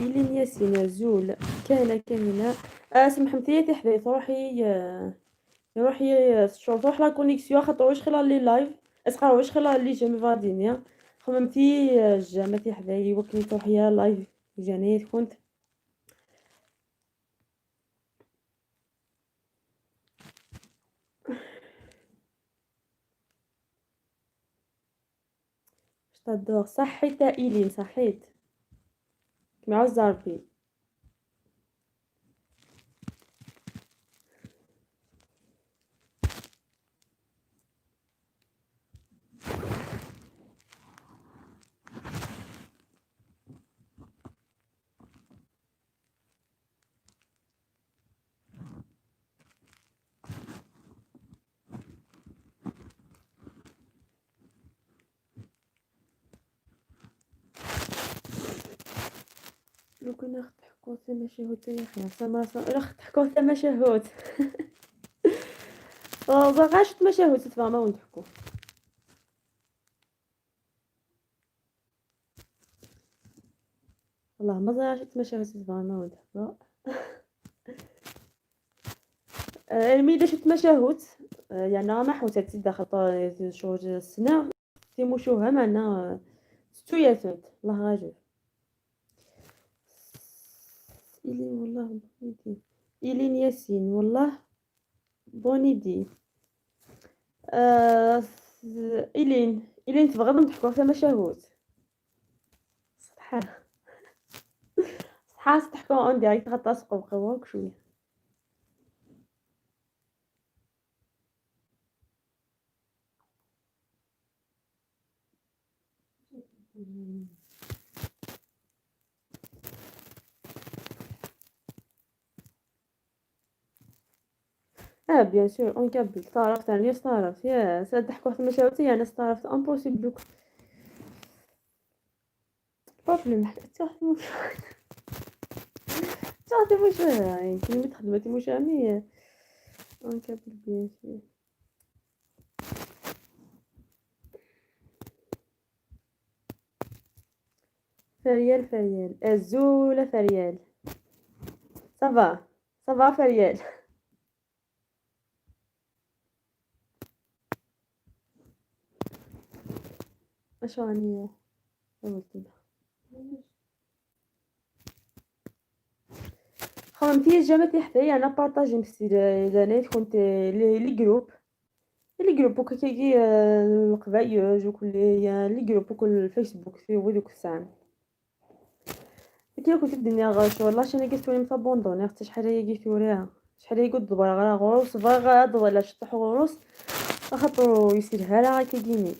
إلين ياسين زول كان كاملة. سمحمتي تحدي تروحي روحي شوف روح la connexion خاطر واش خلال les lives اسقرا واش خلال les j'aime فادينيا خممتي جامتي حداي وكني تروحي live جانيت كنت تدور. صحيت إلين صحيت معوز ربي. لو كنا تحكو ثما شهوت يا اخي سما راه تحكو ثما شهوت غاش تما شهوت تفهموا ونضحكو. والله ما زعرفت تما شهوت تفهموا ونضحكو. الميدا شفت مشاهوت يعني ما حوتات داخل شهور السنة تيموشوها معنا ستوياتات الله غاجب. إلين والله bonne idée. إلين ياسين والله bonne idée. آه إلين إلين تبغى نضحكو في مشاهوت صح صح تحكو en direct غطاسقو بقواك شوية. Bien sûr en kabyle تعرفت يعني تعرف يا تضحكوا واحد المشاوتي انا تعرفت impossible problème حتى واحد حتى واحد مش يعني كلمة خدمتي مش mais en kabyle bien sûr. فريال فريال الزولة فريال ça va ça va فريال. اش راني قلت خممتي جامتي حدايا انا partager مسي لانيت كنت les groupes les groupes وكي القبايج وكل les groupes وكل الفيسبوك في ودوك الساعة كي كنت الدنيا غاش والله شنو كيف تولي متابوندوني حتى شحال هي كيف توريها شحال هي قد دبر غير غروس باغا ولا شطح غروس خاطر يسير هلا كيجيني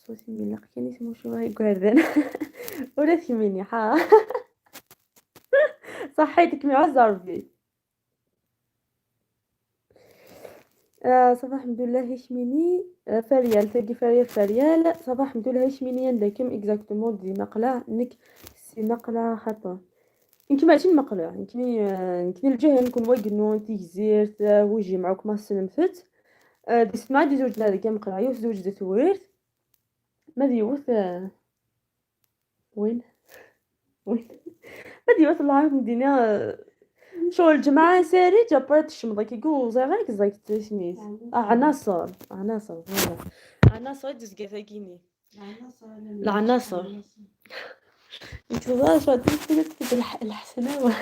صوتي ميلا كاين اسمو شو هاي قاردن ولا ثميني ها صحيتك معز ربي. صباح الحمد لله هشميني فريال تلقي فريال فريال صباح الحمد لله هشميني عندكم exactement دي مقلع نك سي مقلع خطا يمكن ماشي المقلع يمكن يمكن الجهة نكون واقنو تيزيرت وجي معاك ما سلمفت دي سمع دي زوج لا مقلع يوس زوج دي توريرت ما ديوث وين وين ما ديوث الله عارف مدينة شغل الجماعة ساري جابرت الشمضة كيقول زي زيك سميت عناصر عناصر voilà عناصر دزكا كيني العناصر انت شو تقول الحسناوة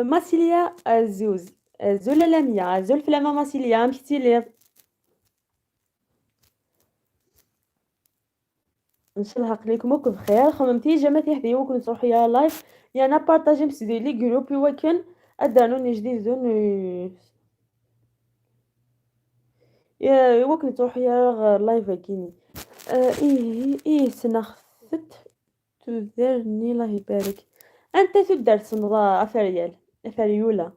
ماسيليا الزوز زول لاميا زول فلاما ماسيليا مشتي لي ان شاء الله عقليكم وكل بخير. خممتي جا ما تيحدي وكن تروحي يا live يا انا partager مسدي les groupes وكن ادانوني جديد زون يا وكن تروحي يا live كيني. ايه ايه سنخفت تذرني الله يبارك. انت تدار سنضا افريال افريولا.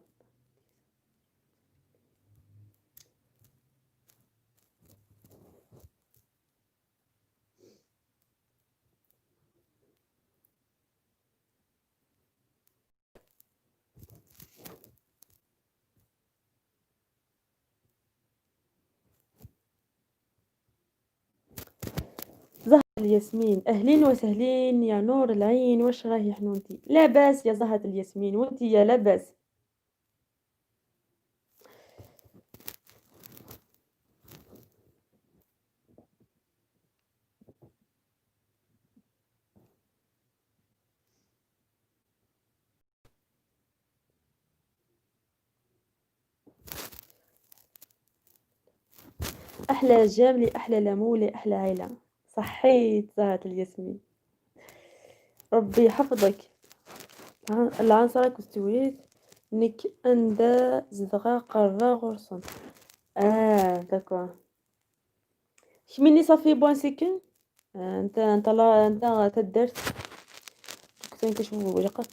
زهرة الياسمين اهلين وسهلين يا نور العين، واش راهي حنونتي؟ لاباس يا زهرة الياسمين، وانتي يا لاباس؟ احلى جاملي احلى لمولي احلى عيلة. صحيت زهرة الياسمين، ربي يحفظك. العنصرة كستويت نك اندا زدغا قرا غرصن. داكور. شميني صافي بوان سيكن. انت لا انت تدرت كنت كنشوف ولا قط.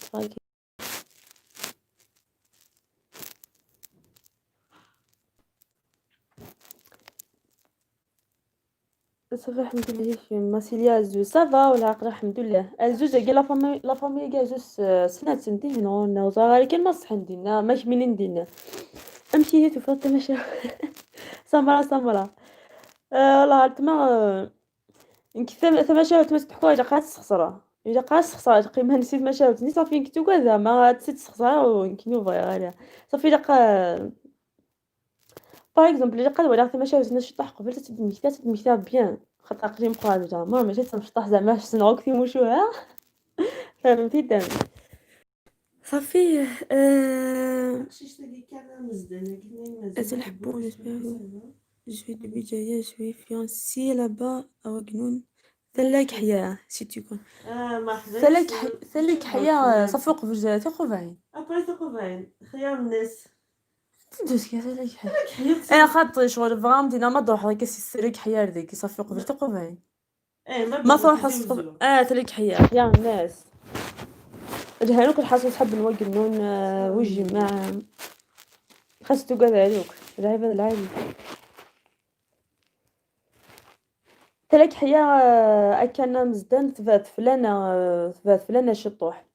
صافي الحمد لله. ماسيليا زوج ça va والعقل الحمد لله. الزوج كاع la famille la famille كاع جوج سنات سنتين هنا وزغاري كان ما صح ندينا ماش منين ندينا امشي هي تفرط ماشي سمرة سمرة. والله تما ثما شاوت ما تحكوا إلا قاعد تخسرها إلا قاعد تخسرها قيمة نسيت ما شاوتني صافي نكتو كذا ما تسيت تخسرها ونكنو فغي غالية صافي إلا قا par exemple إلا قا ولا ثما شاوتنا شي طاح قبل تدمكتا bien خاطر قريب مقرا زعما ماشي تنشطح زعما سنعوك في موشوها فهمتي دام صافي. الحبون je suis de Béjaïa, je suis fiancée là-bas à Ouaguenoun. ثلاك حياة si tu connais. مرحبا. ثلاك حياة صافي وقف ثقوفين. ابري ثقوفين خيار الناس. تدوز كي ثلاك حياة. انا خاطر شغل فرام دينا ما تروح ديك ثلاك حياة ديك صافي وقف ثقوفين. ايه ما تروح ثلاك حياة خيار الناس. الهانوك الحاصل صحاب الوجنون والجماعة خاص تقعد عليك العباد العادي. تلاك حيا أكنا مزدان تبات فلانة تبات فلانة شطوح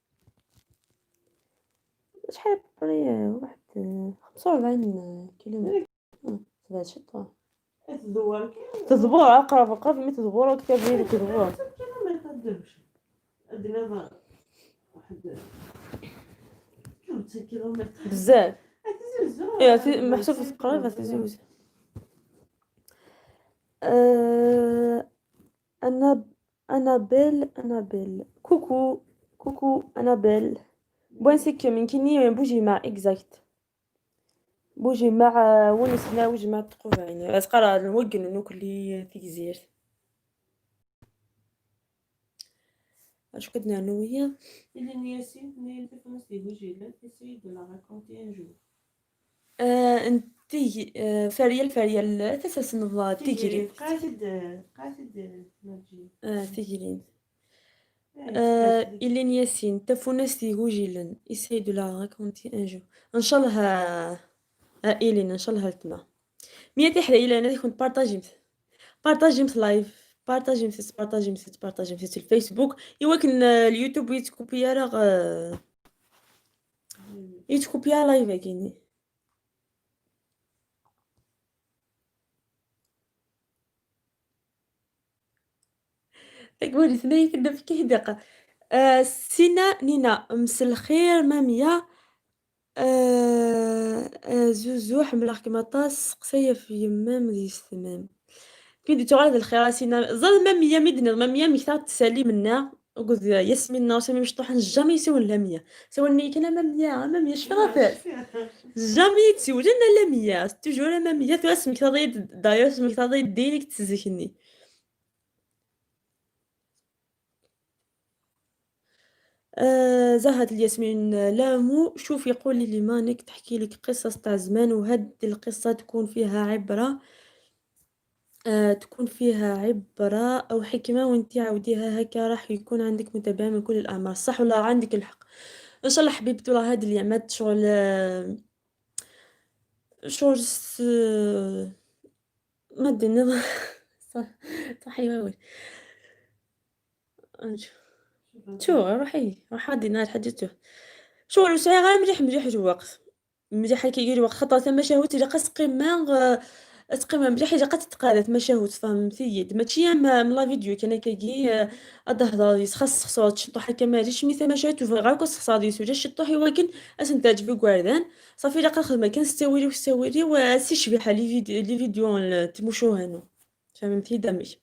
شحال بري واحد 45 كيلومتر تبات شطوح تدور تدبور أقرب أقرب مي تدبور كتابي تدبور ما يقدمش عندنا واحد كيلومتر بزاف. إيه محسوب في القريب تزوز. أنا أنابيل أنابيل coucou coucou أنابيل بوان سيك من كيني بوجي مع exact بوجي مع ونسنا وجمع تقوفين أسقرا نوجن نوكلي تيزير اش كدنا نوية. إلين ياسين نيل تفنس دي بوجي essaye de la raconter un jour. انتي فريال فريال تساس نضا تيجري قاعد قاعد ماجي تيجري. إلين ياسين تفونس دي غوجيلن essaye de la raconter un jour. ان شاء الله إلين ان شاء الله تما مية تحلى إلا انا كنت بارطاجيمت live بارطاجيمت بارطاجيمت بارطاجيمت الفيسبوك ايوا كن اليوتيوب يتكوبيا راه يتكوبيا live كايني. تقول اثنين كنا في كهدقة. سينا نينا مس الخير مامية. زوزو حملة كما طاس قصية في يمام ذي الثمام كي تغالد الخير سينا ظل مامية ميدنا مامية ميكتا تسالي منا وقلت ياسمين ناصر مش طوحن jamais يسول لامية سولني كان مامية مامية شفرافات jamais تسول لنا لامية toujours مامية تواس ميكتا داير ميكتا ديريكت تزكني. زهرة الياسمين لامو، شوفي قولي لي مانك تحكي لك قصص تاع زمان وهاد القصة تكون فيها عبرة، تكون فيها عبرة أو حكمة وأنتِ عاوديها هكا راح يكون عندك متابعين من كل الأعمار، صح والله عندِك الحق. إن شاء الله حبيبتي والله هاد الأيامات شغل شغل ما دينا صح صحي شو روحي روحي دينا الحاجة تشوف شغل ساعة غير مليح مليح الوقت مليح كي يجي الوقت خاطر ثما شهوت إلا قاس قيمة تقيمة مليح إلا قد تقالت ما شهوت فهمتي ماشي من لا فيديو كان كيجي أدهضر خاص خصو تشطح هكا ماجيش مي ثما شهوت غير كوس خصها يسوجا شطح ولكن أسن تعجبك كواردان صافي إلا قال خدمة كان ستاويلي وستاويلي وسي شبيحة لي فيديو تموشوهانو فهمتي دمج.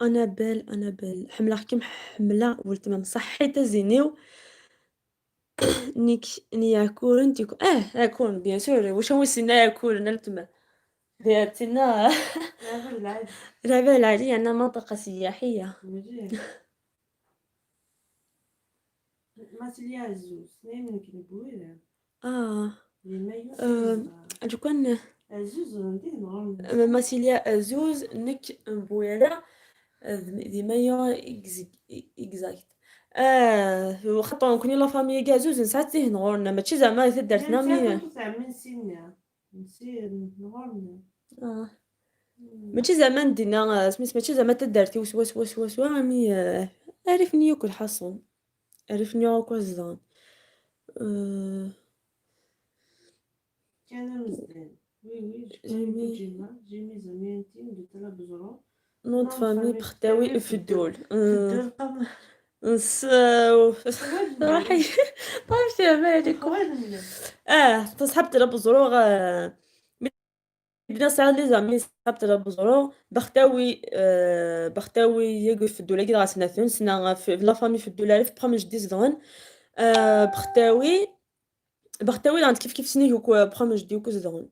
أنابيل أنابيل حملة كيم حملة ولتمام صحيت زينيو نيك نياكورن تيكو ياكورن بيان سور واش هو سينا ياكورن التما ديالتنا العبال العالية عندنا منطقة سياحية. جو كان ماسيليا زوز نك بويرة دي مايو اكزاكت. وخاطر كوني لا فامي كاع زوز نسعات تيه نغورنا ماشي زعما تدارتنا مي ماشي زعما ندينا سميت ماشي زعما تدارتي وسوا سوا سوا سوا مي عرفني ياكل حصون عرفني ياكل زدان. كان مزيان. Oui, oui, je connais Boudjima. J'ai mes amis intimes de Tala nom de famille بختاوي في الدول. في الدول قام روحي طيب مالك تصحاب تلا بنا ساعة لي زامي صحاب تلا بزرو بختاوي بختاوي يقف في الدولة كي غاسنا سنة في لا فامي في الدولة في بخمج جدي زدغن. بختاوي بختاوي عند كيف كيف سنيه بخمج جدي وكزدغن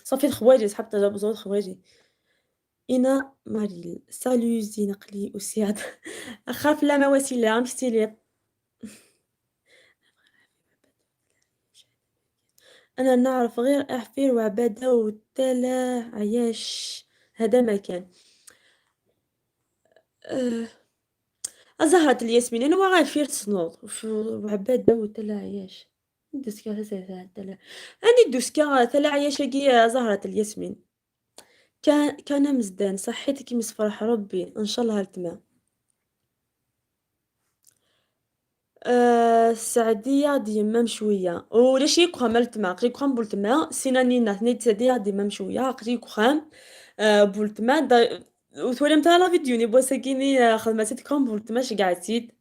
صافي خوالي صحاب تلا بزرو خوالي. إنا ماريل سالو زين قلي وسياد أخاف لا ما وسيلة مشتي أنا نعرف غير أحفير وعبادة وتلا عياش هذا ما كان. زهرة الياسمين أنا وغير فير تصنوض وعبادة وتلا عياش دوسكا تلا عندي دوسكا تلا عياش كي زهرة الياسمين كان مزدان صحيتك مسفرح ربي ان شاء الله هالتما. السعدية ديما مشوية ولا شي كخام التما قري كخام بولتما سينانينا ثنيت سعدية ديما مشوية قري كخام بولتما وتولي متا لا فيديو ني بوساكيني خدمة كخام بولتما شقعتيد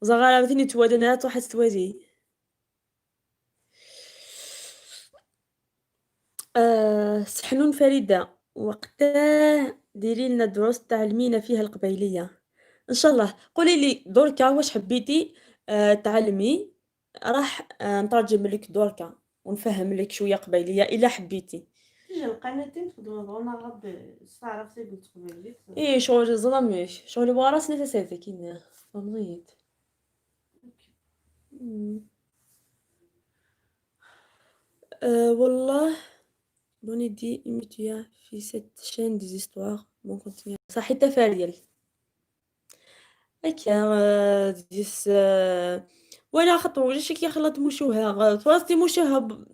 وزغارة ثني توادنا تروح توادي. سحنون فريدة وقتاه ديري لنا دروس تعلمينا فيها القبيلية ان شاء الله. قولي لي دركا واش حبيتي تعلمي راح نترجم لك دركا ونفهم لك شويه قبيليه الا حبيتي. القناتين تخدموا غاب تعرف تقول قبيلي. ايه شغل ظلمش شغل وراسنا تسافي كينا فهمتي. والله bonne idée immédiat في cette chaîne des histoires bon continue صحيت فاريال هكا ديس ولا خاطر ولا شي كيخلط مشوها تواص تيموشوها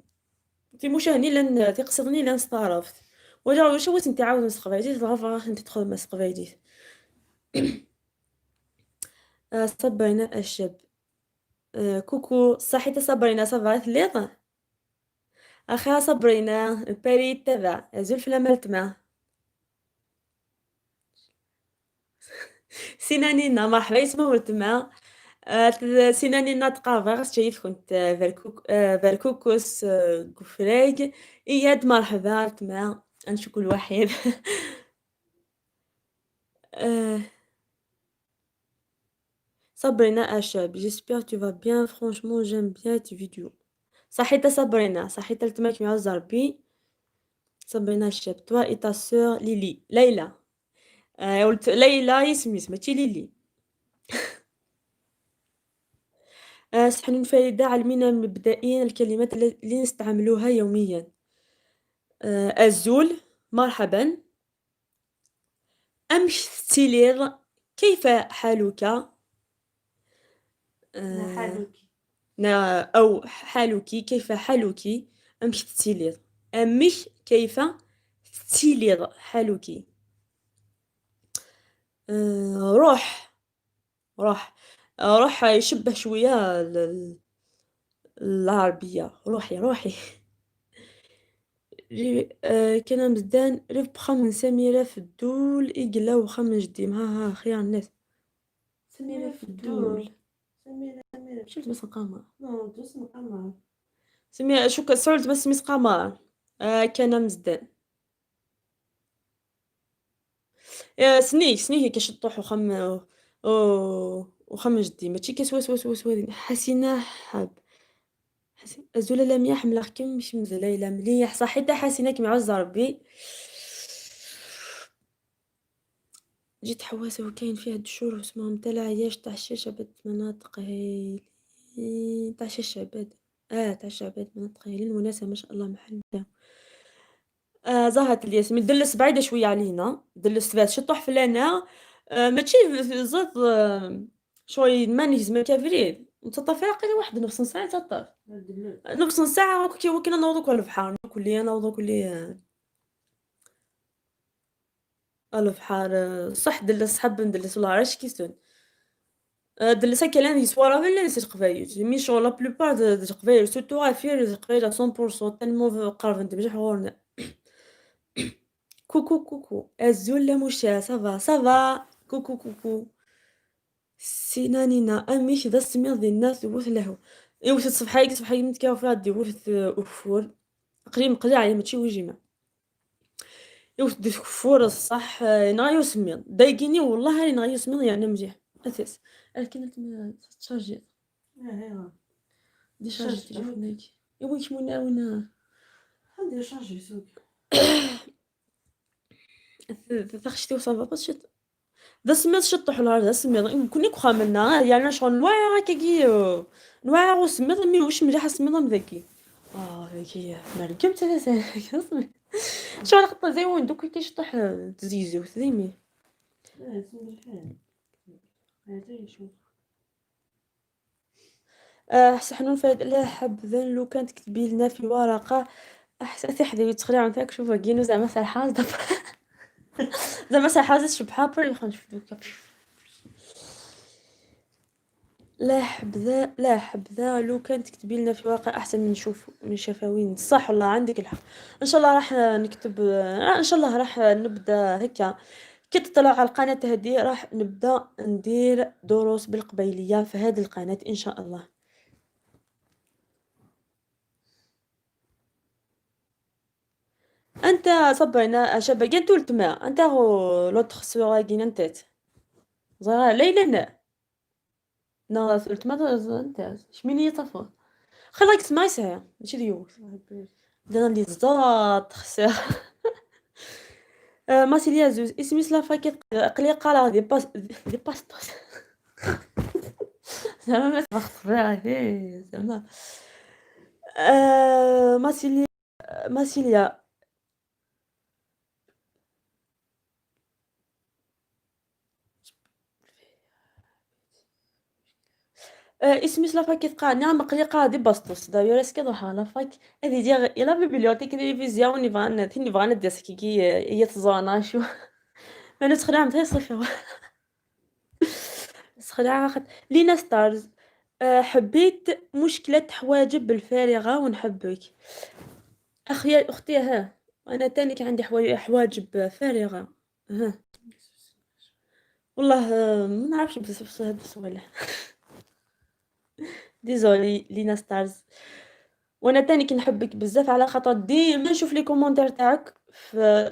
تيموشوهني لان تيقصدني لان استعرفت ولا واش هو انت عاود نسقبايدي تغفر انت تدخل ما سقبايدي. صبرنا الشاب. كوكو صحيت صبرينا صبرت ثليط أخا صبرينا باري تبع زلف لملتما سينانينا مرحبا يسمى ولتما. سينانينا تقافر شايف كنت فالكوكوس كفراق إياد مرحبا تما نشوف كل واحد. صبرينا أشاب j'espère tu vas bien franchement j'aime bien tes vidéos. صحيت صبرينا صحيت التماك مع ربي. صبرينا الشاب toi et ta sœur ليلي ليلى. قلت ليلى يسميس ماشي ليلي. سحنون فريدة علمينا مبدئيا الكلمات اللي نستعملوها يوميا. أزول مرحبا، أمش تيلير كيف حالك، حالك أو حالك، كيف حالك، أمش تيلير، أمش كيف تيلير حالك. روح، روح، روح يشبه شوية العربية، روحي روحي. كان مزدان ريف بخمن سميرة في الدول إقلا وخمن جديم. ها ها خيار الناس. سميرة في الدول. سميرة سميرة شفت بس قمر. نو دوس قمر. سميرة شو سولت بس مس قمر. كان مزدان. سنيك سنيك كيشطوح وخم وخم جدي ماشي كسوا سوا سوا سوا. حسينة حاب أزول لم يحمل كم مش مزلايلة مليح صحيت حسينة كيما عز ربي. جيت حواسة وكاين فيها الدشور واسمهم تاع العياش تاع الشاشة مناطق هايلين تاع الشاشة تاع الشعبات مناطق هايلين وناسها ما شاء الله محل. زهرة الياسمين دلس بعيدة شوية علينا، دلس فات شطوح فلانا. ماشي زاد شوي مانيش زعما كافرين نتطفى قيل واحد نص ساعة تطف نص ساعة كي كنا نوضو كل البحر كلي نوضو كلي البحر صح. دلس حب ندلس والله علاش كيسون دلس هكا لان يسوارا ولا نسيت قبايل مي شغل لا بلوبار د قبايل سورتو غافير قبايل 100% تالمون قرب انت ماشي حوارنا. كوكو كوكو أزول لا مشا سافا سافا كوكو كوكو سينانينا أميش ذا السميض ديال الناس يوث له يوث الصفحة صفحة متكاو فيها دي يوث أفور قريب مقلع ماشي وجيمة يوث دي كفور الصح نغا يسميض دايقيني والله هاني نغا يسميض يعني مليح أساس لكن تشارجي ديشارجي تليفونك إوا كيمونا ونا ديشارجي سوق تخشتي وصافا باش ذا سميض شطح الهار ذا سميض كوني كخامنا يعني شغل نواعي كي نواعي وسميض مي واش مليح سميض مذاكي ذاكي ما ركبت انا شغل خطا زيون دوك كيشطح تزيزو تزيمي. سحنون فهد لا حبذا لو كانت تكتبي لنا في ورقة أحسن تحذي تخلع نتاعك. شوف كينو زعما سرحان زعما سرحان شبحة بري نشوف دوكا. لا حبذا لا حبذا لو كان تكتبي لنا في ورقة أحسن من نشوف من شفاوين. صح والله عندك الحق. إن شاء الله راح نكتب، إن شاء الله راح نبدا هكا كي تطلع على القناة هذه راح نبدا ندير دروس بالقبيلية في هذه القناة إن شاء الله. أنت صبرنا شابة كان تولت ما أنت هو لوتخ سوغ كي أنت زرا ليلى نا نا ثلث ما أنت شمينية طفو خلاك تسمعي ساعة ماشي اليوم دانا اللي زات خسر. ماسيليا زوز اسمي سلافا كي قليقة راه دي باس دي باستوس زعما ما تبخت زعما. ماسيليا ماسيليا اسمي la fac كيتقا نعم قليقة دي باستوس دايور اسكي روح la fac هذه ديال la bibliothèque télévision ني ثيني بغانا دير كي هي تزوانا شو ما ندخل عام صافي سخلع خط لينا ستارز. حبيت مشكلة حواجب الفارغة ونحبك أخي أختي. ها أنا تاني عندي حواجب فارغة. ها والله ما نعرفش بزاف هاد الصوالح. désolée لينا ستارز وانا تاني كنحبك بزاف على خاطر ديما نشوف les commentaires تاعك. في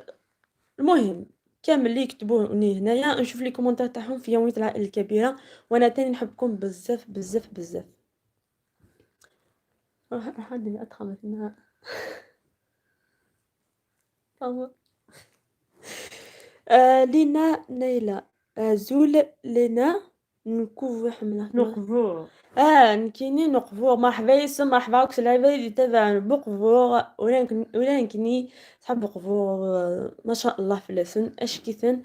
المهم كامل اللي يكتبوني هنايا نشوف les commentaires تاعهم في يومية العائلة الكبيرة. وانا تاني نحبكم بزاف بزاف بزاف. راح عندي ادخل منها. لينا نايلة. زول لينا نكوفو حملة نقبور. نكيني نقبور. مرحبا يسوم، مرحبا كل العباد اللي تابع بقبور ولا صحاب بقبور، ما شاء الله في لسن اش كيثن.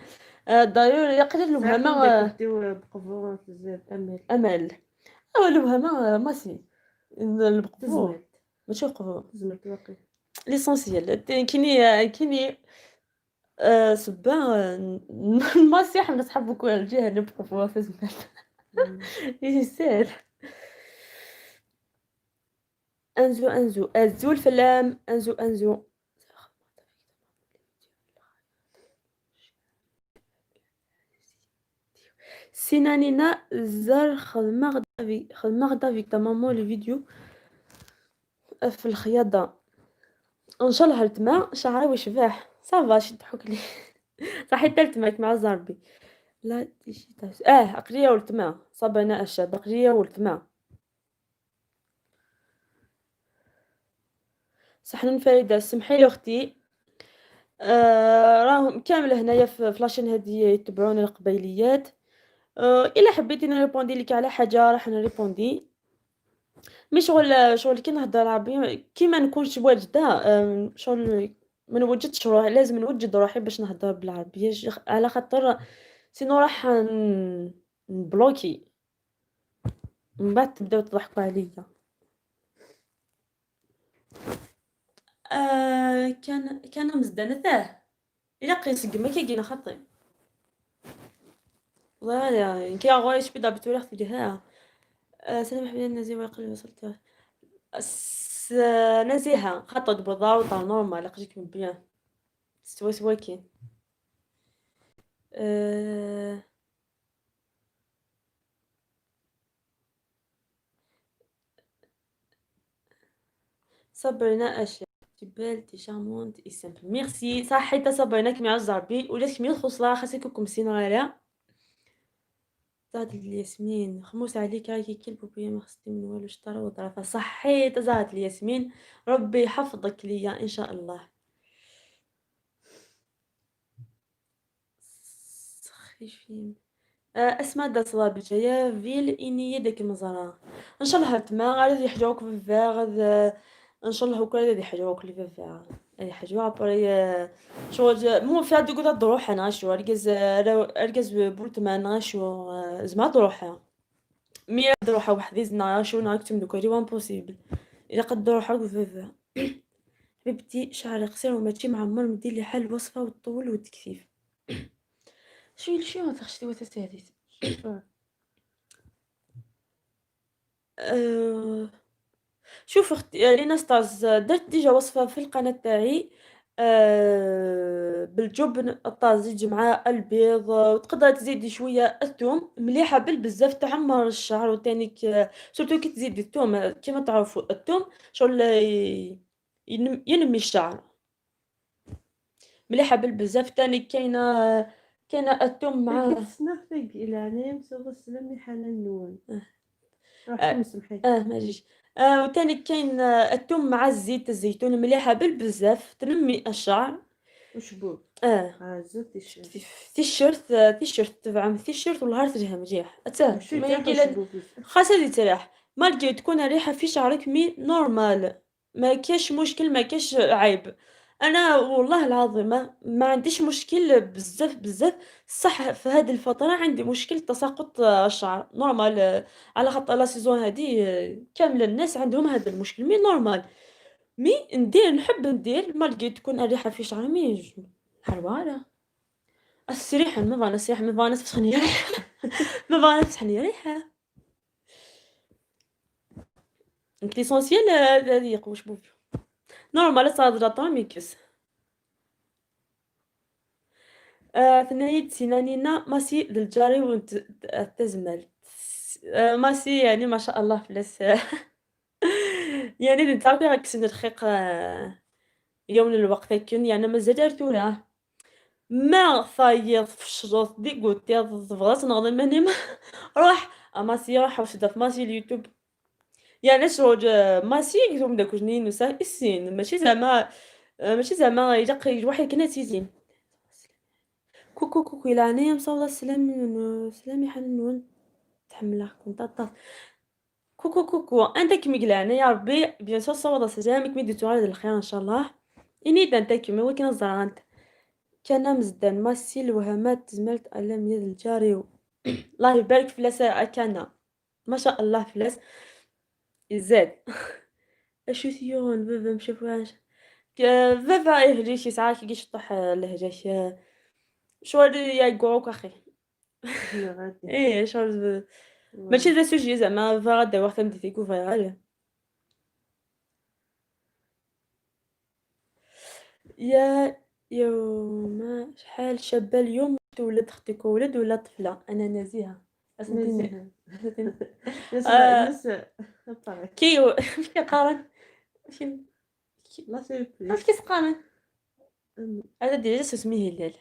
دايور يقدر الوهمة. ديو بقبور بزاف امل. امل الوهمة ماسي البقبور ماشي القبور. تزمت واقي. l'essentiel كيني سبا ماسي حنا صحاب كل الجهة نبقبور في زمت. يسير انزو انزو ازول فلام انزو انزو. سينانينا زار خدمة غدا فيك تا مامون les vidéos في الخياطة ان شاء الله تما شعري وشباح ça va شدحوك لي صحيت تلتماك مع زربي لا تيشي عقلية ولتما صابنا الشاب عقلية ولتما. صحن فريدة سمحي لي اختي، راهم كامل هنايا في la chaîne هادي يتبعون القبيليات. الا حبيتي نريبوندي لك على حاجة راح نريبوندي، mais شغل كي نهضر عربي كي ما نكونش واجدة، شغل ما نوجدش روحي، لازم نوجد روحي باش نهضر بالعربية على خاطر sinon راح نبلوكي من بعد تبداو تضحكوا عليا. كان مزدانة ثاه إلا قيس ما كاين خطي والله كي غوي شبي دابتو راه ها. سلام حبيبي نزيه ويقل وصلت نزيهة خطط بالضوء normal قجيك bien سوا سوا كي. صبرنا اشياء belle t'es charmante et simple merci. صحيت صبرنا كمي عز ربي ولات كمي الخصلة خاصك كم غالا زهرة الياسمين خموس عليك راكي كلب وبيا ما خصني من والو شطر وطرفه. صحيت زهرة الياسمين ربي يحفظك ليا ان شاء الله. سخيفين. اسماء دا صلابي جاية فيل اني يدك مزرعة ان شاء الله تما غادي يحجوك في غاد ان شاء الله وكل غادي يحجوك لي في يحجوا ابري شغل مو في هاد يقول تروح انا شو اركز اركز بولتمان غاشو زعما تروح مي تروح وحدي زنا شو ناكتم دوكا ري امبوسيبل الا قد روحك في حبيبتي شعري قصير وماشي معمر مدير لي حل وصفه والطول والتكثيف. شو شو تخشتي وتساليت. شوف اختي لينا ستارز درت déjà وصفه في القناة تاعي، بالجبن الطازج مع البيض، وتقدر تزيدي شوية الثوم مليحة بالبزاف تعمر الشعر، وتانيك surtout كي تزيدي الثوم كيما تعرفوا الثوم شغل ينمي الشعر مليحة بالبزاف. تاني كاينه الثوم مع ماجيش. وتاني كاين الثوم مع الزيت الزيتون مليحة بالبزاف تنمي الشعر. وشبوب. زيت تيشيرت تيشيرت تبعم تيشيرت والله تجيها مليح خاصها دي تريح malgré تكون الريحة في شعرك mais normal ما كاش مشكل ما كاش عيب. انا والله العظيم ما عنديش مشكل بزاف بزاف صح. في هذه الفترة عندي مشكل تساقط الشعر normal على خاطر la saison هذه كامل الناس عندهم هذا المشكل mais normal. mais ندير نحب ندير malgré تكون الريحة في شعري mais حرواره السريحه ما بغا السريحه ما بغا تفسخني ريحه ما بغا تفسخني ريحه. l'essentiel هذه يقوش بوفيو normal صادرة ميكس. ثنايت سينانينا ماسي للجاري وتزمل ماسي يعني ما شاء الله فلس يعني نتعرفي راك سن الخيق يوم الوقت كن يعني مازال درتوله ما ثايض في الشروط دي قلت تبغى تنغض ماني روح ماسي روح وشد في ماسي اليوتيوب يعني شغل ماسي كيهم داك جنين وسا السين ماشي زعما يلق واحد كنا تيزين. كوكو كوكو الى عناية مصوصة سلام سلامي حنون. حملة كنت طاف. coucou coucou انت كمي قلعنا يا ربي bien sûr صوت سلامك ميدي توالد الخير ان شاء الله. اني انت كمي وكنا زرانت كان مزدان ماسي الوهمات تزملت ألم يد الجاري. الله يبارك فلاس كان ما شاء الله فلاس زاد. اشو ثيون بابا مشوفوهاش بابا يهجي شي ساعة كي يشطح لهجة شغل يقعوك اخي. ايه شغل ماشي ذا سوجي زعما غادا وقت مديتي كوفا. يا يوم شحال شابة اليوم تولد اختك ولد ولا طفلة؟ انا نزيهة. نزيهة. كي كيقارن لا surprise كيف قارن هذا déjà سميه هلال.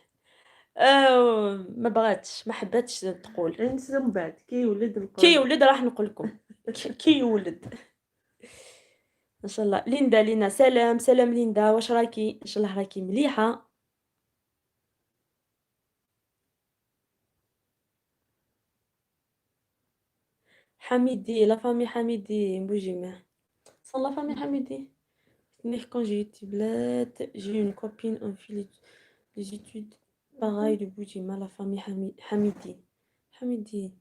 ما بغاتش ما حباتش تقول. ننسى من بعد كي يولد نقول. كي يولد راح نقول لكم. كي يولد ان شاء الله. ليندا لينا سلام سلام ليندا، واش راكي؟ ان شاء الله راكي مليحة. حميدي la famille حميدي بوجيمه صا la famille حميدي. Quand j'ai été بلاد j'ai une copine en fait les études pareil de بوجيمه la famille حميدي حميدي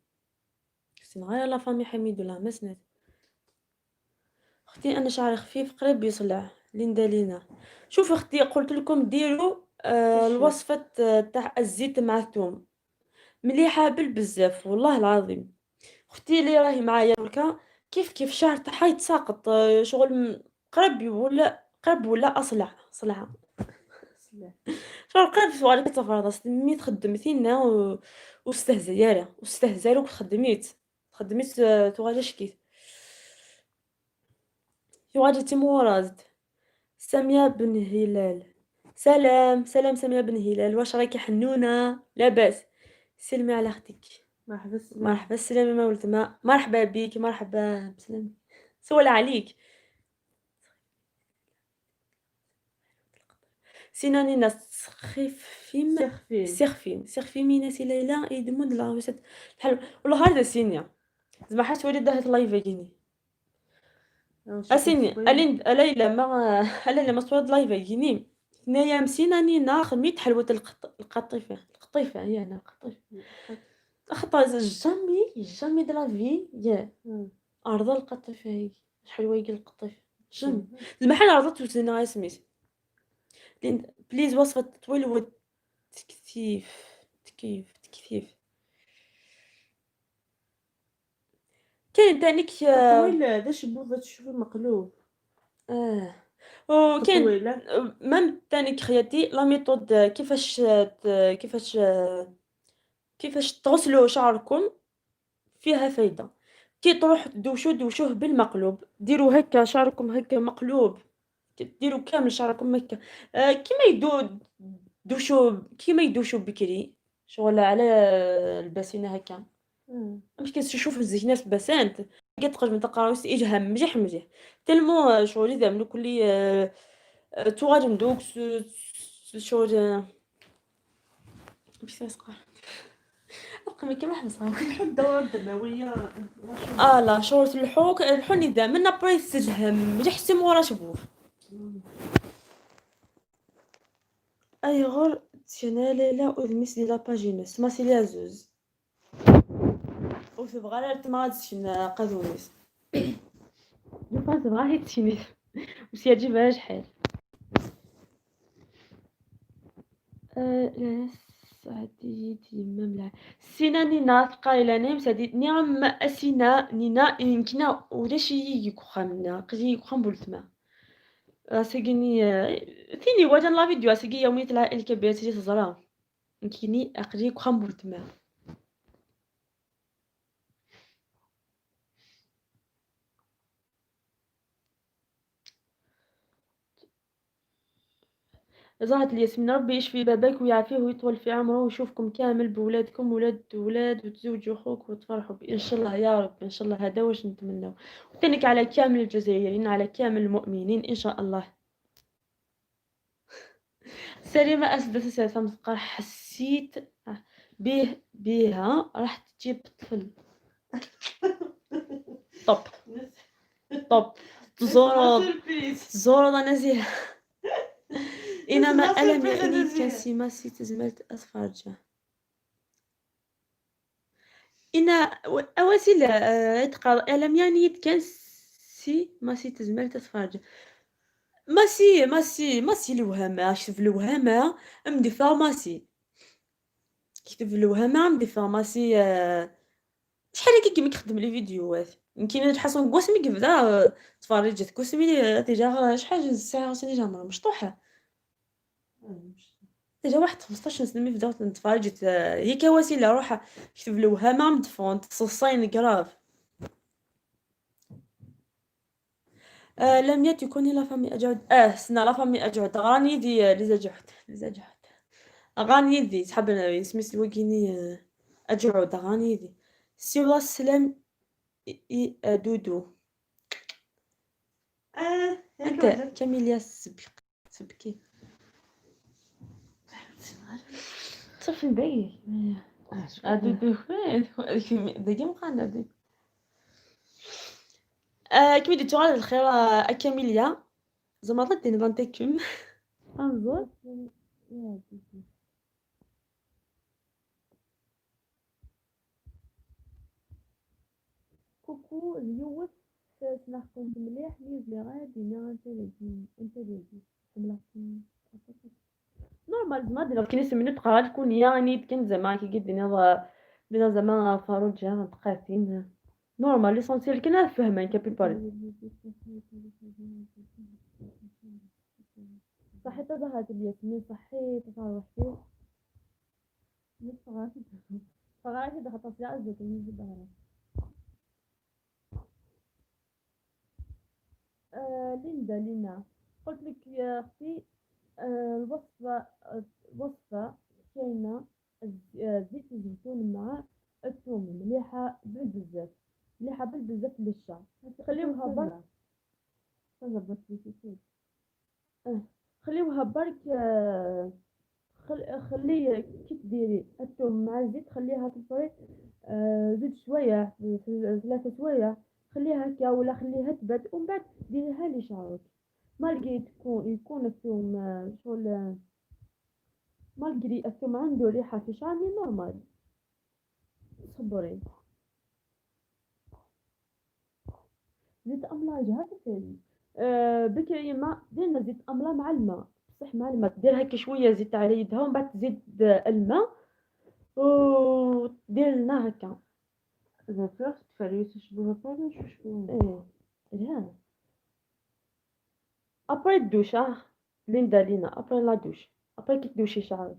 سي غير la famille حميد ولا ما سنات. اختي انا شعري خفيف قريب يصلع. ليندا لينا شوف اختي قلت لكم ديروا الوصفة تاع الزيت مع الثوم مليحة بالبزاف والله العظيم. اختي اللي راهي معايا دركا كيف كيف الشعر تاعها يتساقط شغل قريب ولا قرب ولا اصلع صلعه شغل قرب شغل كتفرض مي تخدمتينا واستهزياله واستهزالو خدميت خدميت تغادي شكيت يغادي تيمورازد. سامية بن هلال سلام سلام سامية بن هلال، واش راكي حنونة؟ لاباس؟ سلمي على اختك. مرحبا مرحبا السلامة ما ولد ما مرحبا بيك مرحبا بسلام سول عليك. سينانينا سخيفيم سيرفيم سيرفيم ناسي ليلى يدمون لا recette بحال والله هذا سينيا زعما حاجة ولي دارت live كيني اسيني الين ليلى ما ليلى ما صورت live كيني ثنايا مسينا نينا خميت حلوة القطيفة القطيفة هي انا القطيفة خطا jamais jamais de la vie يا ارض القطيفة هي حلوة هي القطيفة jamais زعما حنا عرضت وزنا سميت. please وصفة التطويل والتكثيف تكيف تكثيف. كاين تانيك الطويل هذا شبوبة تشوفي مقلوب. وكاين même تانيك خياتي la méthode كيفاش كيفاش كيفاش تغسلوا شعركم فيها فايدة. كي تروح دوشو دوشوه بالمقلوب، ديروا هكا شعركم هكا مقلوب، ديروا كامل شعركم هكا كيما يدو دوشو كيما يدوشو بكري شغل على الباسينه هكا. مش كتشوف الزينة في ال bassin كي تخرج من تقراوس يجها مليح مليح tellement شغل اذا من كل توغاد ندوك شغل مش تسقى رقمي كيما حبسها الدورة الدموية. لا شغل الحوك الحون اذا من ابري تلهم مليح سي مورا شبوف. اي غور تينا ليلى ودميس دي لاباجينوس ما سي زوز وتبغى لا تما تسكن قادونيس لو تبغى هي تسكني وسي تجيبها شحال. لا سعدي ديما ملع سينا نينا قايلة نيم سعدي نعم أسينا نينا يمكن ولا شي يكخمنا قدي يكخم بولتما ساكني ثيني واجن لا فيديو ساكي يومية العائلة الكبيرة تجي تزرا كيني أقدي يكخم بولتما. زهرة الياسمين ربي يشفي باباك ويعافيه ويطول في عمره ويشوفكم كامل بولادكم ولاد ولاد وتزوجوا خوك وتفرحوا ان شاء الله يا رب. ان شاء الله هذا واش نتمناو. وثانيك على كامل الجزائريين على كامل المؤمنين ان شاء الله. سليمة أسدة سلسة حسيت به بها راح تجيب طفل. طب طب تزورو تزورو انا زيها. إنما ألم يعني كاسيما سي تزملت أصفرجة. إن أواسيل تقال ألم يعني كان سي ما سي تزملت أصفرجة. ماسي ماسي ماسي الوهامة شوف الوهامة أمدي فارماسي. كتب الوهامة أمدي فارماسي. شحال هكا كيما كيخدم لي فيديوهات يمكن تحسن كوسمي كيبدا تفرجت كوسمي ديجا شحال الساعة ديجا مشطوحة ديجا واحد 15 سنة ملي بدات نتفرجت هي كوسيلة روح كتب الوهامة مدفون تصصين كراف. لم تكوني لا فامي أجعد سنا لا فامي أجعد غاني دي لي زجعد لي زجعد غاني دي تحب سميت الوكيني أجعد غاني دي سي السلام دودو. أنت كاميليا سبكي صافي باهي دودو داكي مقانا دي. كما درتو على الخير كاميليا زعما ضدي نبانتكم انظر كوكو اليوم سمعكم مليح لي غادي انت داكي حملتكم نورمال زعما دير كاين سمينو تقرا تكون يعني كان زعما كي دينا دينا زعما فاروجا تقاتين نورمال ليسونسيال كنا فهمان كابي باري. صحيت ظهرت الياسمين صحيت روحتي فغاتي دخلت في عزة من ليندا لينا قلت لك يا اختي الوصفة وصفة كاينة زيت الزيتون مع الثوم مليحة بالبزاف مليحة بالبزاف للشعر. خليوها برك خليوها برك خلي كي ديري الثوم مع الزيت خليها في الفريق زيد شوية 3 سوايع خليها هكا ولا خليها تبات ومن بعد ديريها لشعرك. malgré يكون الثوم شغل malgré الثوم عنده ريحه في شعري normal صبري. زيت املا جهة الثاني بكري ما ديرنا زيت املا مع الماء بصح مع الماء دير هكا شوية زيت على يدها ومن بعد تزيد الماء ودير لنا هكا ذاكرت تفريت شبوها ولا شو ايه لا après ال douche ليندا لينا après la douche après كي تدوشي شعرك.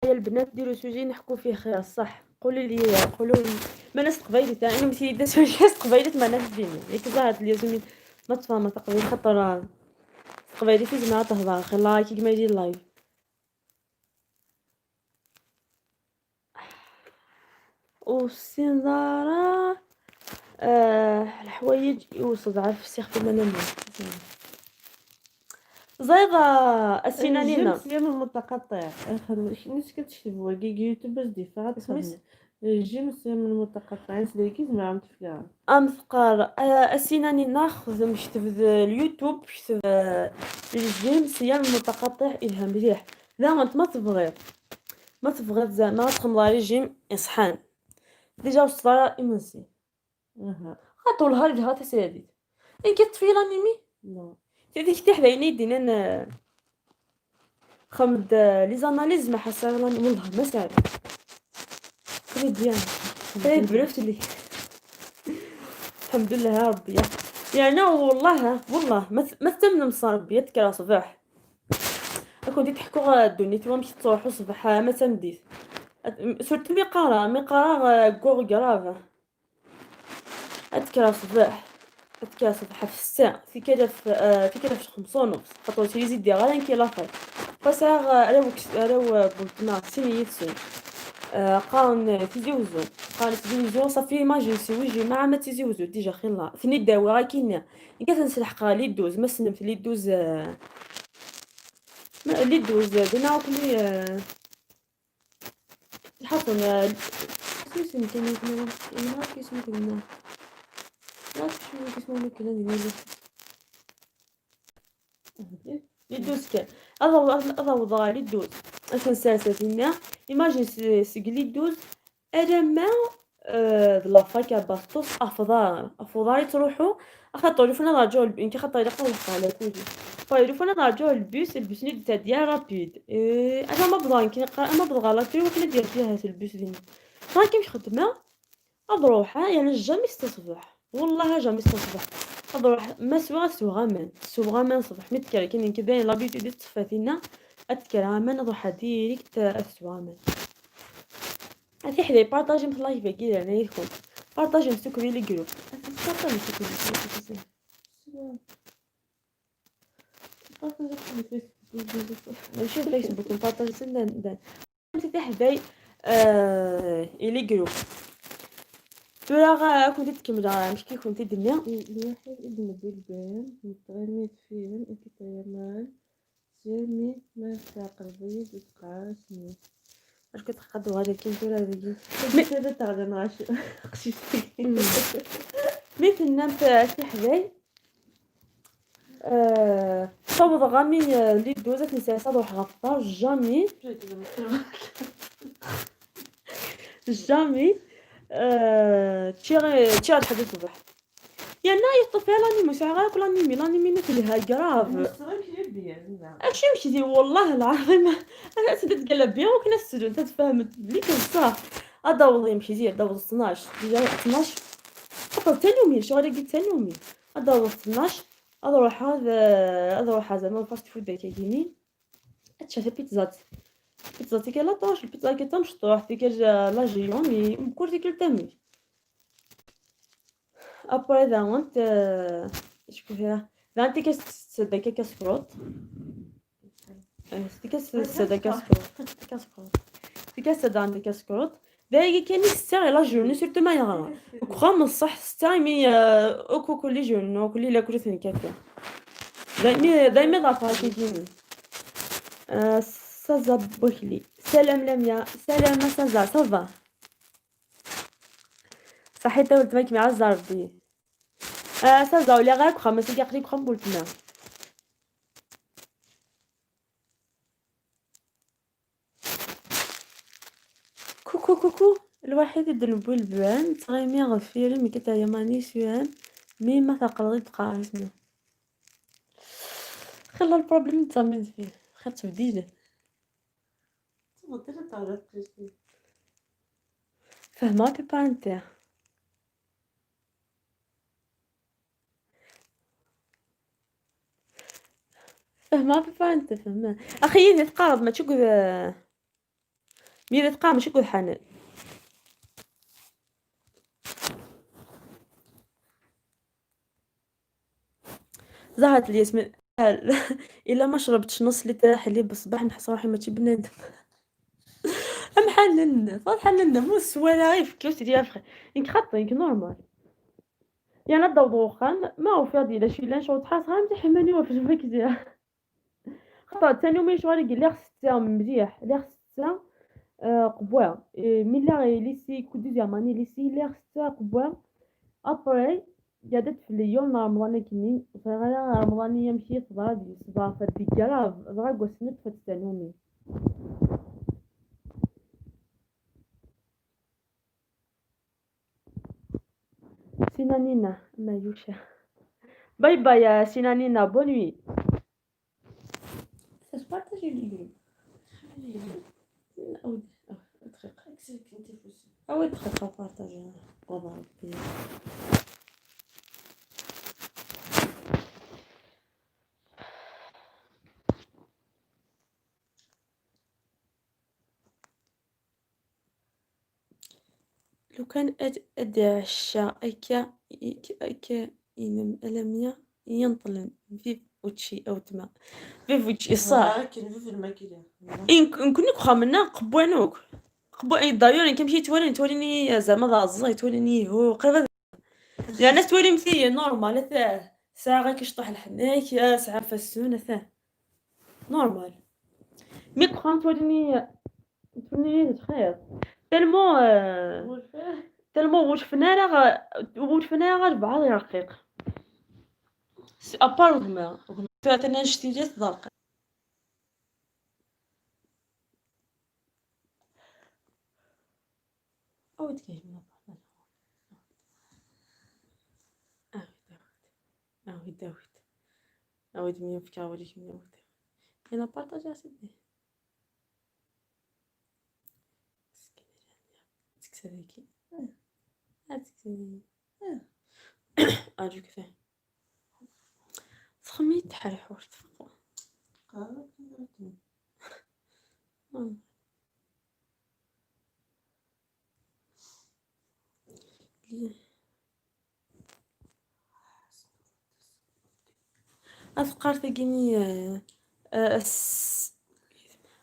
يا البنات ديروا sujet نحكوا فيه خير صح. قولوا لي قولوا لي ما ناس قبايلي تاع انا مشي دا sujet قبايلي ما ناس ديني ياك زعت الياسمين ما تفهم تقبيل خاطر قبايلي في جماعة تهضر خلا كي ما يجي ال live. والسنزارة الحوايج يوصل عارف السيخ في المنام زيغة السينانينا الجيم المتقطع الناس كتشتي كي يوتيوب باش ديفا سميت الجيم المتقطع سليكيز ما عم تفكر ام ثقار السينانينا خدم شتف اليوتيوب شتف الجيم صيام المتقطع إلها مليح لا انت ما تبغي ما تبغي زعما تخمض ريجيم يصحان ديجا وصلت إمنسي خاطر الهار جهة تسالي إن كتفي لانيمي نو تديك تحدا دينا خمد لي زاناليز ما حاسه والله ما ساعد تري بيان تري بروفت لي الحمد لله يا ربي. يعني والله والله ما تمن مصار ربي تكرا صباح كنتي تحكوا الدنيا تما مشيت تروحوا صباح ما تمديت surtout مي قرا مي قرا كوغ grave اتكرا صباح اتكرا صباح في الساعة في كذا في 5:30 خاطر تيزيد دي غير كي لافاي فساغ راو بولتما سيني يتسون قارن تيزي وزو قارن تيزي وزو صافي imagine سي وجي مع ما تيزي وزو déjà خيلا ثني داوي غا كاين كاع تنسلحق les douze ما سلمت les douze les douze دينا كلي حاطن سميتو كان ما كيسمو كنا لا شنو كيسمو كنا les douze كان هذا les douze تنساساتنا imagine سيك les douze انا ما la fac باسطوس افضل تروحو خاطر لو فانا نرجعو كي خاطر الا قلت على كلشي فلو فانا نرجعو البوس البوس ني تاع ديال rapide انا ما بغا كي ما بغا لا تري وكنا ديال فيها البوس ديال راه كيمشي خدمة نروح يعني jamais استصبح والله jamais استصبح نروح ما سوا سوغامان سوغامان صبح متكر كاين كباين l'habitude تصفاتينا اتكرامان نروح direct السوامان هذه حدا partager مثل live كي انا يكون partager مسوك في les groupes partager مسوك في les groupes ماشي فيسبوك نبارطاجي سنة انت حداي les groupes تورا كنت تكمل مش كي كنت الدنيا الواحد ابن بلبان متغمد فيلم انكتايمان جيرمي ما تقربي تقاسني اش كتقدو غادي كاين تورا هذيك مي تغدا معاش مثل نمت في حداي صوت غامي لي دوزات نسا روح غفطار jamais jamais تشي تشي غاد حد الصبح يا نا يطفي l'anime ساعة غير l'anime l'anime مثلها grave اش يمشي دي والله العظيم انا تتقلب بيا وكنا السجون تتفهم بلي بصح ادور يمشي زيد دور 12 déjà 12 خاطر تاني شو غادي قلت تاني ادور 12 اروح هذا اروح زعما fast food كاينين اتشافي بيتزات بيتزا تيكا لا طاش البيتزا كي تمشطوح تيكا لا جيوني مكور تيكا تامي ابري ذا شكون فيها ذا تيكا سدا كاسكروط تيكا سدا كاسكروط كاسكروط تيكا سدا عندك كاسكروط ذا كاين ستا la journée surtout ما يغرا كخا من الصح ستا mais اوكو كل journée كل لا كل ثني كافيه دايما دايما ضعفها كيجيني سازا بوكلي سلام لميا سلام سازا ça va صحيت ولد ماك مع ربي سازا ولا غير كخا ماشي كاع كخا بولتنا coucou coucou الوحيد دنبو البان تغيمي غفيري مي كتا يماني سيان مي ما تقرضي تقع اسمه خلا ال problème تزامن فيه خا تبديل فهمها بيبا انت فهمها بيبا انت فهمها اخي اذا تقارب ما تشوف مي تقارب ماشي كل حنان زهرت الياسمين الا ما شربتش نص لتر حليب الصباح نحس روحي ماشي بنادم ام حنن صح حنن مو السوالا غير فكرت ديال فخي ينك خطي ينك normal يعني الضوء خان ما هو فاضي لا شي لا شغل تحاس غير متحملني وفي جبك ديال خطا ثاني وما شغل قال لي خص مليح لي خص قبوا مي لا ليسي كو deuxième année lycée لي خص قبوا après قعدت في اليوم رمضان كني غير رمضان يمشي صبا صبا فدي grave دغا قسمت فتسالوني سينانينا ما يوشا bye bye يا سينانينا bonne nuit partager les groupes او دقيقة او دقيقة partager والله ربي لو كان ادعشا اكا اكا ينم ألميا ينطلن في وتشي أو تما فيف صح. كاين فيف الماكلة. إن كنا خامنا قبوانوك قبو أي دايور كنمشي تولي توليني زعما ضازي توليني هو قريبا يعني تولي مثيا normal ثاه ساعة غير كيشطح الحناك ساعة فالسونة ثاه normal mais كخام توليني توليني تخير tellement tellement وشفنا راه وشفنا غير بعض رقيق à part غما تانا شتي جات ضرق أو تكاين أويد أويد أويد مية فكرة وليك مية وحدة أنا بارطاجي سيدي تكسر هاكي أرجوك ثاني تخمي تحرح تفقو أثقال ثقيني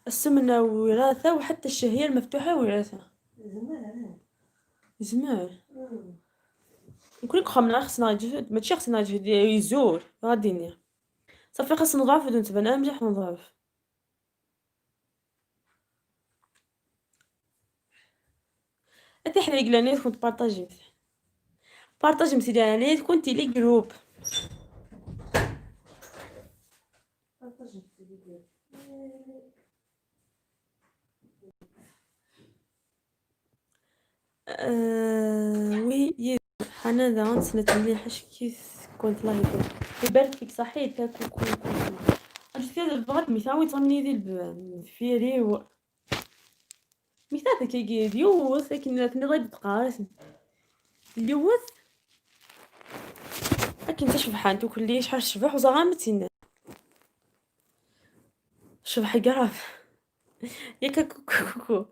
السمنة وراثة وحتى الشهية المفتوحة وراثة. زمان نكون خمنا خصنا جهد ماشي خصنا جهد يزور غادي صافي خاص نضعف ونتبان مليح نضعف. حتى حنا قلنا كنت بارطاجي بارطاجي مثلا كنت les groupes oui حنا ذا سنة مليحة كيف كنت الله يبارك يبارك فيك صحيت كوكو كوكو بغات مثال ويتغني ذي فيري و مثال كي ديوث لكن غير تقارس اليوث لكن تشبح انتو كلي شحال شبح وزغامتين شبح قرف ياك كوكو كوكو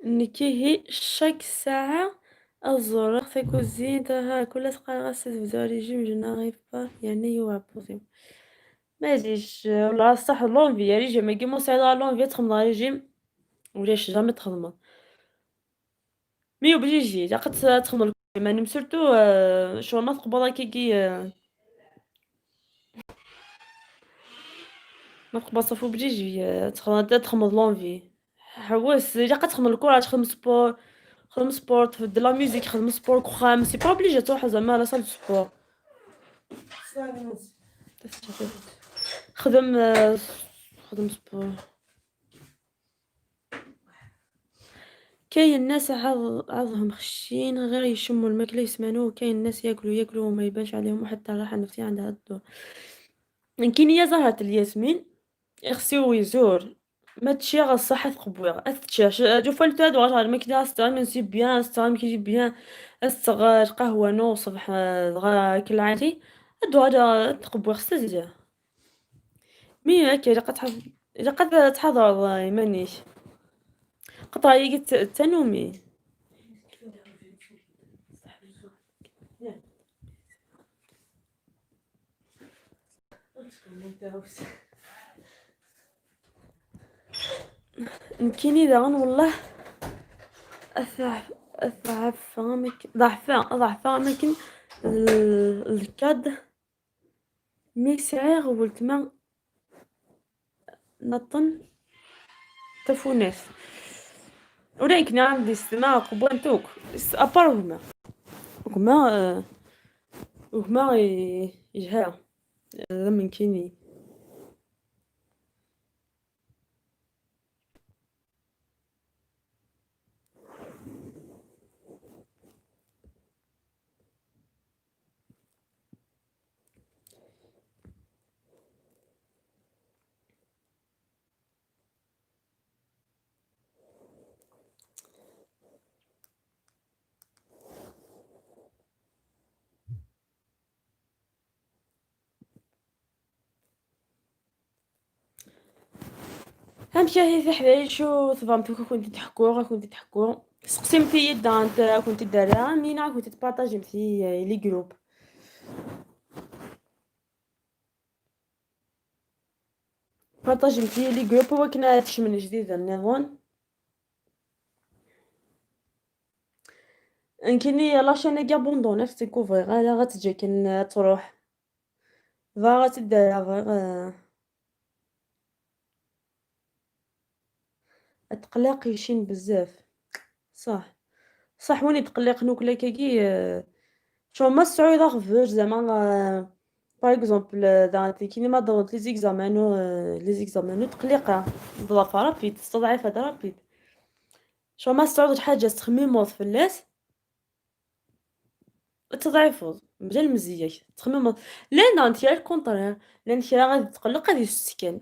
نكيهي chaque ساعة الزرق تاكوزين كل تقرا تبدا régime je n'arrive pas يعني هو possible معليش والله صح l'envie régime كيما ساعة l'envie تخدم ريجيم ولاش jamais تخدم mais obligé قد تخدم ماني surtout شغل ما تقبض كي ما تقبض صافي obligé تخدم l'envie حواس الا قد تخدم الكره تخدم sport خدم sport de la musique خدم sport كخام c'est pas obligé تروح زعما la salle sport خدم خدم sport. كاين ناس عضهم خشين غير يشموا الماكلة يسمنوا، وكاين ناس ياكلوا ياكلوا وما يبانش عليهم وحتى الراحة النفسية عندها الدور. كاين هي زهره الياسمين خصو يزور ما تشي غا الصحة تقبويغ اتشاش جو فالتو هادو غا الماكلة ستعمل c'est bien ستعمل كيجي bien استغ قهوة نو صبح غا كالعادي هادو غا تقبويغ ستزيا mais هكا إلا قد إلا قد تحضر مانيش قطع يقت تنومي نكيني داغن والله أثعف ضعفة ممكن الكاد مي سعيغ ولتما نطن تفوناس ولا يمكن عندي استماع قبوانتوك أبار هما وهما وهما يجهل هذا من كيني. همشي هي في حوايج تفهمتو كنت تحكو كنت تحكو سقسيمتي يدا انت كنت دارا مينا كنت تبارطاجي في les groupes بارطاجي في les groupes وكنا تشمن جديدة النظام انكني la chaîne كاع abandonnée في تيكوفري غالا غتجي كن تروح فا غتدار غير التقلاق يشين بزاف. صح صح وين يتقلق نوكلا كاكي شو ما السعودة غفر زعما par exemple كيني ما ضربت les examens les examens تقليقه ضعفه rapide تستضعف هذا rapide شو ما السعودة حاجة تخميموض في الناس تضعفوض مازال مزياك تخميموض لا انت ال contraire لان كرا غادي تقلق غادي يسكن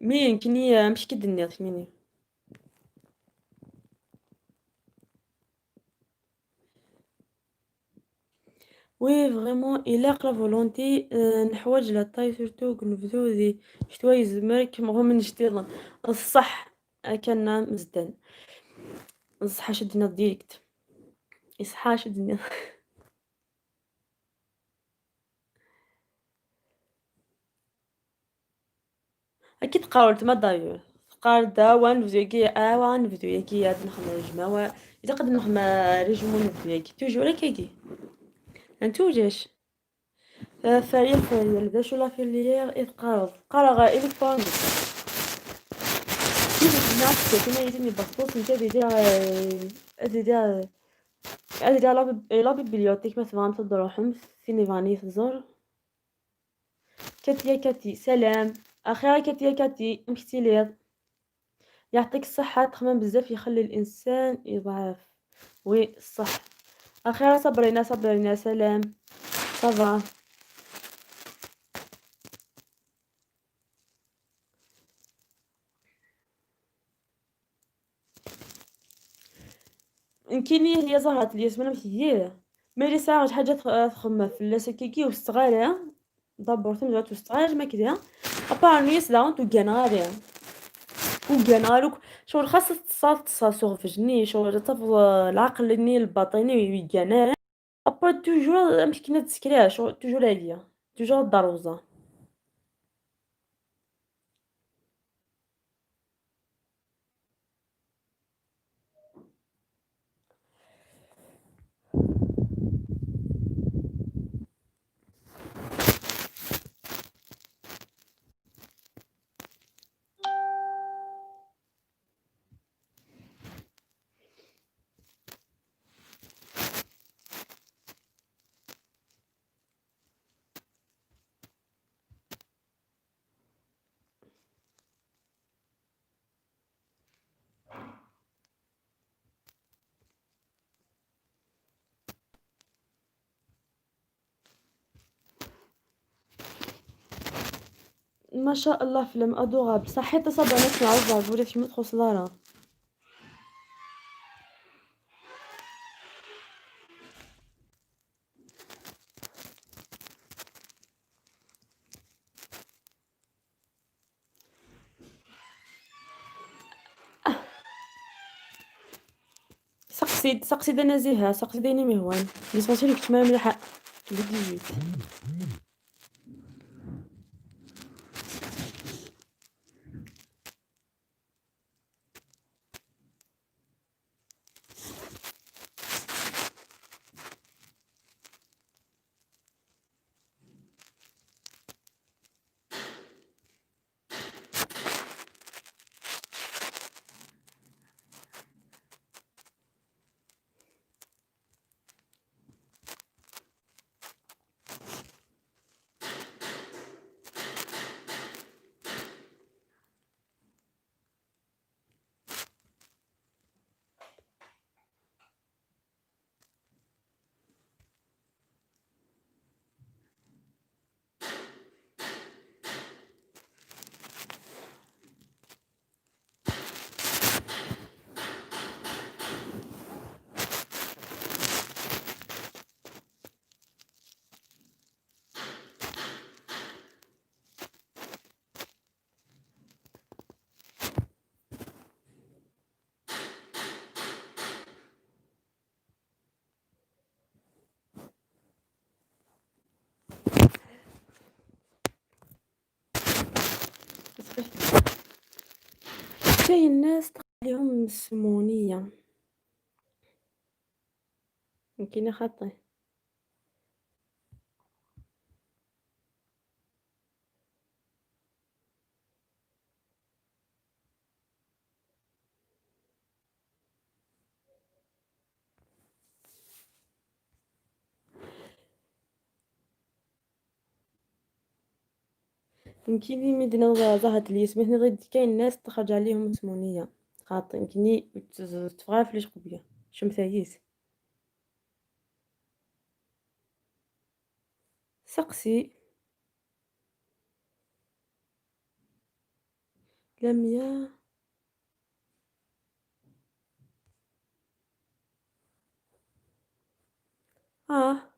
mais يمكن مش كي الدنيا تميني. oui vraiment إلاق la volonté نحوج la taille surtout نبدو ذي شتوا يزمر كيما من جديد الصح كان مزدان الصحة شدنا direct يصحى شدنا أكيد قاولت ما دايور قال دا وان نبدو كي وا نبدو كي عاد نخدم رجمة إذا قد نخدم رجمو نبدو كي toujours كي نتوجاش فريال فريال باش la filière إذ قرغ électronique كيف نعرف كيما يتني بخصوص نتا ديجا ديجا ديجا la bibliothèque مثلا تروحهم سيني فاني تزور كاتيا كاتي سلام أخيرا كاتيا كاتي مشتي لي يعطيك الصحة تخمم بزاف يخلي الإنسان يضعف oui صح أخيرا صبرينا صبرينا سلام ça va كاينين هي زهرة الياسمين ماشي مي ساعة حاجة تخمم في اللاس كيكي وستغالة دابور تم وستغالة ما كدا ابارني سلا تو غالي وكان شغل خاص تصال تصال في جني شغل تفض العقل ني الباطني ويكان ابا toujours مسكينة تسكريها شغل toujours عليا toujours الدروزة. ما شاء الله فيلم adorable صحيت صابع نسمع عرض وليت في مدخل صدارة. سقسيد سقسيد نزيهة سقسيد مهوان l'essentiel كنت ما مليحة. كاين ناس عليهم السمونية يمكن خاطئ. يمكن مدينة ظهرت لي سمعتني غير كاين ناس تخرج عليهم السمونية خاطئ. يمكن تفغى فليش قبيا شمثايس سقسي لميا. اه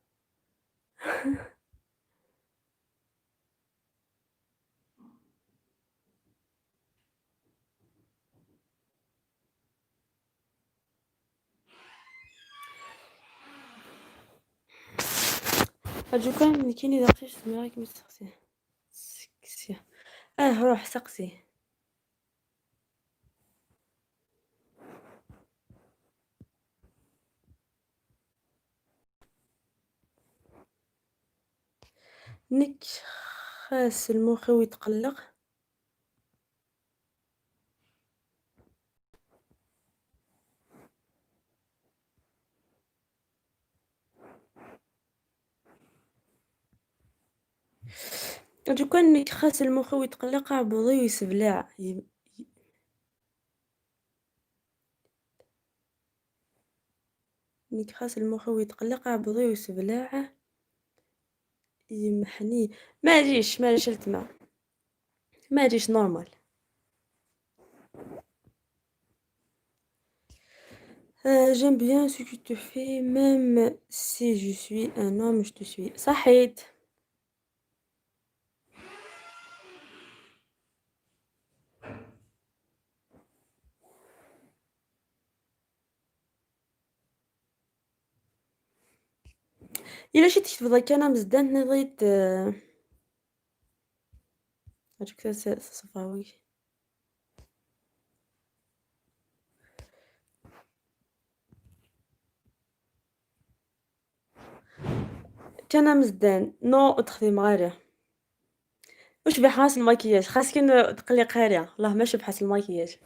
أرجوكم كاين إذا بغيتي تسمعي كيما تسقسي روح سقسي. نك خاس المخ ويتقلق. أرجوكم نك خاس المخ ويتقلق عبوضي ويسبلع. نك خاس المخ ويتقلق عبوضي ويسبلع يمحني. ما جيش ما جيش التما ما جيش normal. J'aime bien ce que tu fais, même si je suis un homme, je te suis. صحيت. إلا شي تكتب كان مزدان نغيت هادوك صفاوي. كان مزدان نو تخدم غير واش بحاس الماكياج خاصك تقلق غير الله ماشي بحاس الماكياج.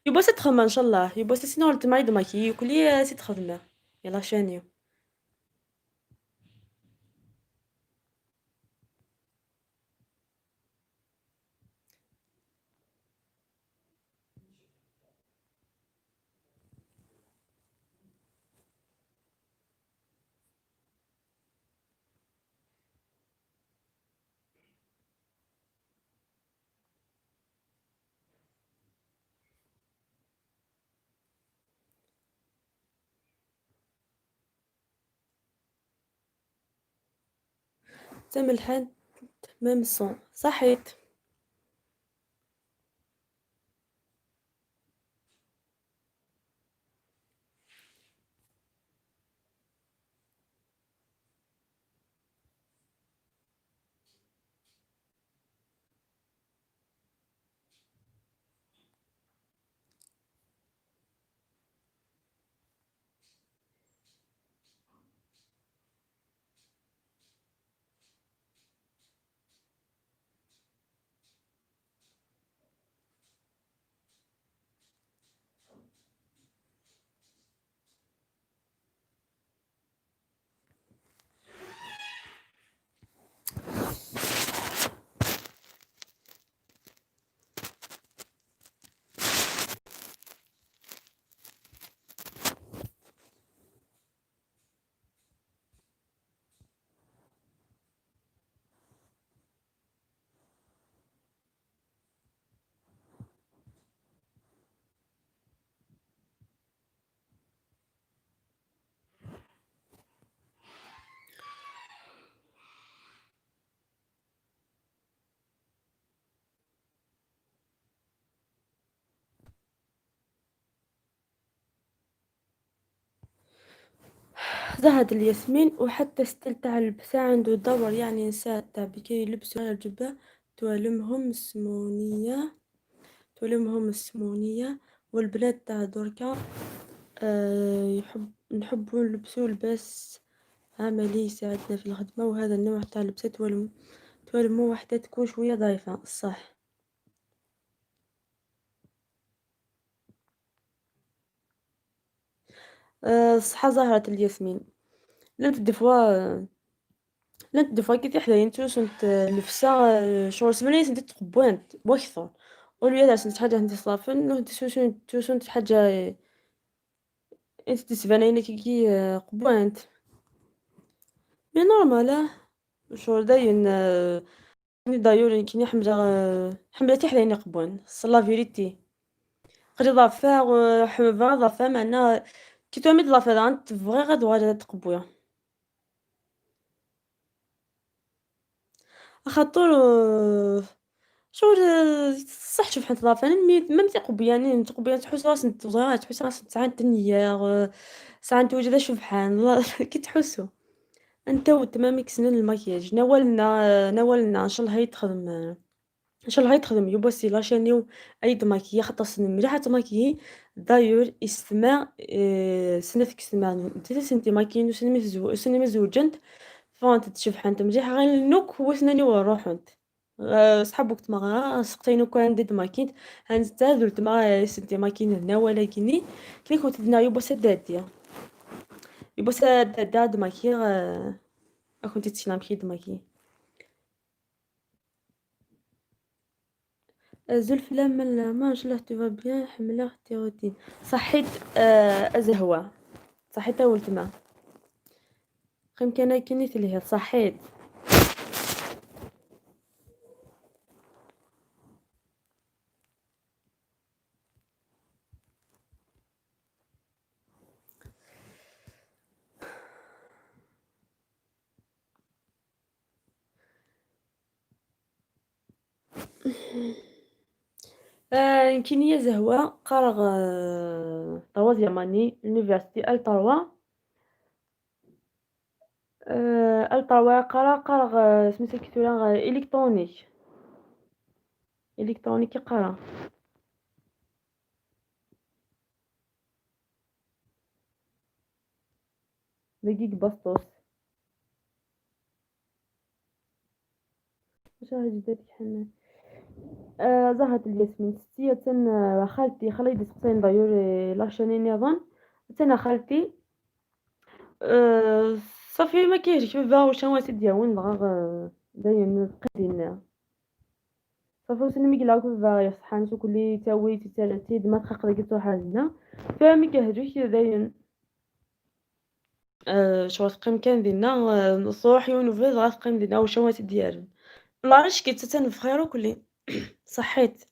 يبا تخدم ان شاء الله يبا سينو تماي ماكي كلي سي تخدم يلا شانيو. تم الحال تمام الصون صحيت. زهرة الياسمين. وحتى style تاع اللبسة عنده دور، يعني نساء تاع بكي يلبسوا غير الجبة توالمهم السمونية، توالمهم السمونية. والبنات تاع دركا نحبوا نلبسوا لباس عملي يساعدنا في الخدمة، وهذا النوع تاع اللبسة توالمو وحدة تكون شوية ضعيفة. صح. صحة زهرة الياسمين. لانت des fois، لانت des fois كي تحداين توسنت لفسا شغل سمانية سنت تقبوانت وأكثر أوليا سنت حاجة انت صافن توسنت حاجة انت تسبانين كي قبوانت mais normal. شغل داين دايور كيني حملة حملة تحداين قبوان c'est la vérité. قري ضافا حبا ضافا معنا كي توامي ضافا انت فغي غادو غادا تقبويا خاطر شغل صح. شوف حنت ضافا mais même تقبياني تقبيان تحس راسك تحس راسك ساعة تنيا ساعة توجد شبحان كي تحسو انت وتمامك سنين الماكياج. نوالنا نوالنا ان شاء الله هي تخدم، ان شاء الله هي تخدم يبوسي la chaîne اي تماكيي خاطر سن مليحه تماكيي. دايور يستمع سنة كستمع سنتي ماكيين سنة مزوجنت فانت تشبحنت مليح غير نوك وسناني وروحنت صحاب وقت ما سقتينو كان ديت ماكينت هانتا درت ما سنتي ماكين هنا، ولكني كي كنت دنا يبوسي داديا يبوسي داد ماكي كنت تسلم كي دماكي زلف. لا ما شاء الله tout va bien حمله tes routines. صحيت ازهوه صحيت ولتما قيم كان كني تلهي صحيت. كينيا زهوة قرغ troisième année l'université L trois L trois قرا قرغ سميتها كيتورا électronique électronique قرا دقيق بسطوس. واش راه جداتك حنان؟ زهرة الياسمين ستية تن خالتي خلي سقسين دايور la chaîne نظن تنا خالتي صافي ما كاينش كيف واش هو سيدي بغا داين قدينا صافي وسني ميكلا كيف يصحان شو كلي تاوي تي ما تخق ديك تروح عندنا فمي كهجوش داين شغل تقيم كان دينا صروح يونو فيز غا تقيم دينا واش هو سيدي لا كي تتنفخيرو كلي صحيت.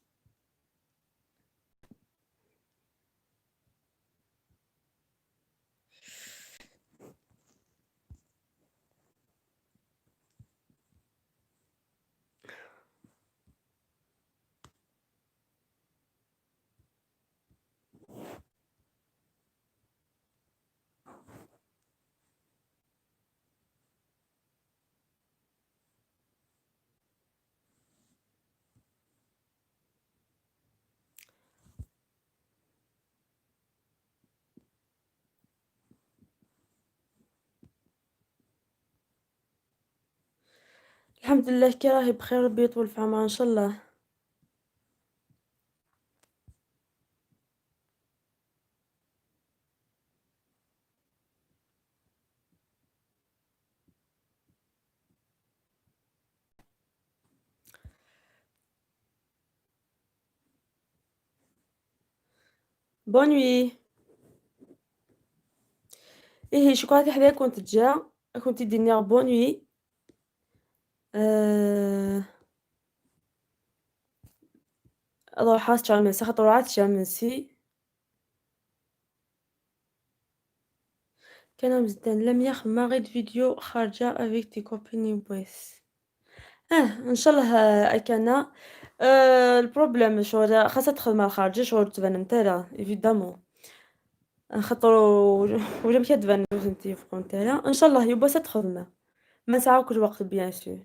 الحمد لله كي راهي بخير، ربي يطول في عمرها ان شاء الله. bonne nuit. ايه شكرا حدا كنت جا كنت ديني bonne nuit. روح شامنسي خاطر عاد شامنسي كان مزدان لم يخ ما غير فيديو خارجة avec tes copines بويس. ان شاء الله اكانا ال problème شغل خاصها تخدم مع الخارجة شغل تبان نتالا évidemment. خاطر ولا مشات تبان انتي فهمت. ان شاء الله يبا تخدمه ما نسعاوكش الوقت bien sûr.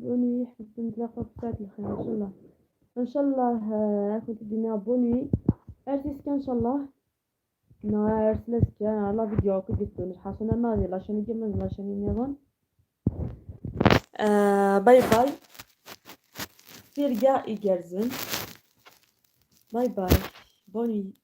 Bonne nuit حبيت نتلاقاو في ساعة الخير ان شاء الله. ان شاء الله كنت دينا bonne nuit ارتيسكا ان شاء الله نهار سلاسكا la vidéo كنت تونس حاسنا ماضي la chaîne كيما la chaîne نظن. Bye bye ترجع إيجارزن. Bye bye, bonne nuit.